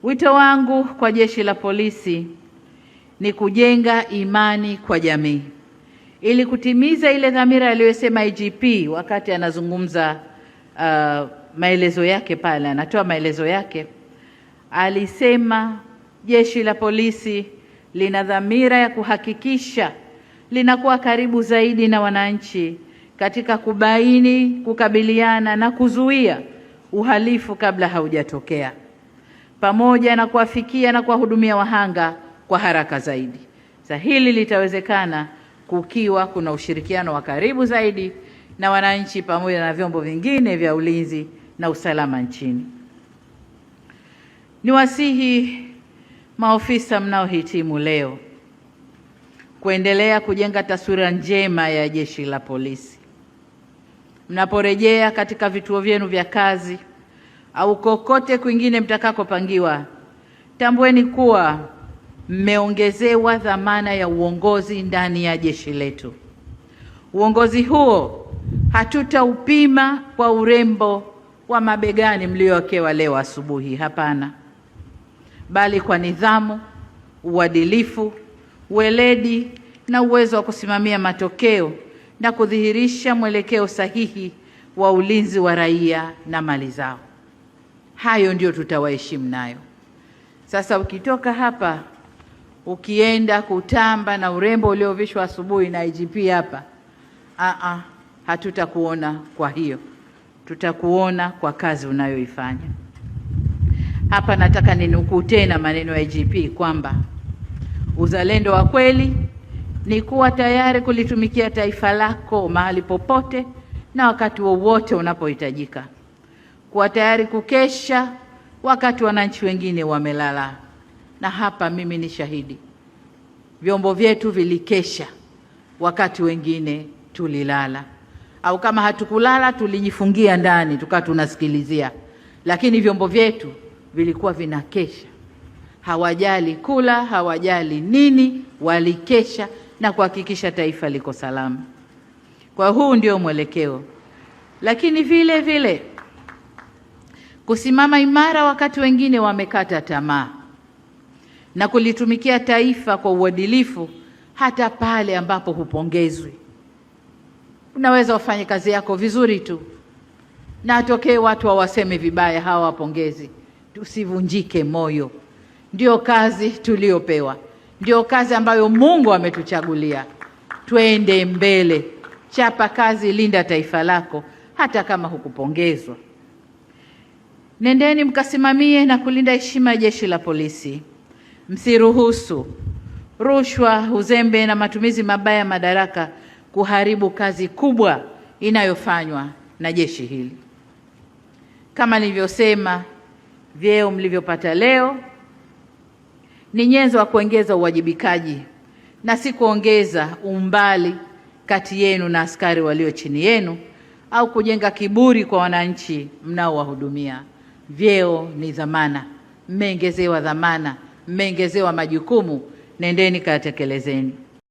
Wito wangu kwa Jeshi la Polisi ni kujenga imani kwa jamii ili kutimiza ile dhamira aliyosema IGP wakati anazungumza maelezo yake pale, anatoa maelezo yake, alisema Jeshi la Polisi lina dhamira ya kuhakikisha linakuwa karibu zaidi na wananchi katika kubaini, kukabiliana na kuzuia uhalifu kabla haujatokea, pamoja na kuwafikia na kuwahudumia wahanga kwa haraka zaidi. Sasa hili litawezekana kukiwa kuna ushirikiano wa karibu zaidi na wananchi pamoja na vyombo vingine vya ulinzi na usalama nchini. Niwasihi maofisa mnaohitimu leo kuendelea kujenga taswira njema ya Jeshi la Polisi. Mnaporejea katika vituo vyenu vya kazi au kokote kwingine mtakakopangiwa, tambueni kuwa mmeongezewa dhamana ya uongozi ndani ya jeshi letu. Uongozi huo hatutaupima kwa urembo wa mabegani mliowekewa leo asubuhi, hapana, bali kwa nidhamu, uadilifu, weledi na uwezo wa kusimamia matokeo na kudhihirisha mwelekeo sahihi wa ulinzi wa raia na mali zao. Hayo ndio tutawaheshimu nayo. Sasa ukitoka hapa ukienda kutamba na urembo uliovishwa asubuhi na IGP hapa, hatutakuona kwa hiyo, tutakuona kwa kazi unayoifanya. Hapa nataka ninukuu tena maneno ya IGP kwamba uzalendo wa kweli ni kuwa tayari kulitumikia taifa lako mahali popote na wakati wowote unapohitajika, kuwa tayari kukesha wakati wananchi wengine wamelala. Na hapa mimi ni shahidi, vyombo vyetu vilikesha wakati wengine tulilala, au kama hatukulala tulijifungia ndani tukawa tunasikilizia, lakini vyombo vyetu vilikuwa vinakesha. Hawajali kula, hawajali nini, walikesha na kuhakikisha taifa liko salama. Kwa huu ndio mwelekeo, lakini vile vile kusimama imara wakati wengine wamekata tamaa na kulitumikia taifa kwa uadilifu hata pale ambapo hupongezwi. Unaweza ufanye kazi yako vizuri tu na atokee watu hawaseme vibaya, hawapongezi. Tusivunjike moyo. Ndio kazi tuliyopewa, ndio kazi ambayo Mungu ametuchagulia. Twende mbele, chapa kazi, linda taifa lako hata kama hukupongezwa. Nendeni mkasimamie na kulinda heshima ya Jeshi la Polisi. Msiruhusu rushwa, uzembe na matumizi mabaya ya madaraka kuharibu kazi kubwa inayofanywa na jeshi hili. Kama nilivyosema, vyeo mlivyopata leo ni nyenzo wa kuongeza uwajibikaji na si kuongeza umbali kati yenu na askari walio chini yenu au kujenga kiburi kwa wananchi mnaowahudumia. Vyeo ni dhamana, mmeongezewa dhamana, mmeongezewa majukumu, nendeni kayatekelezeni.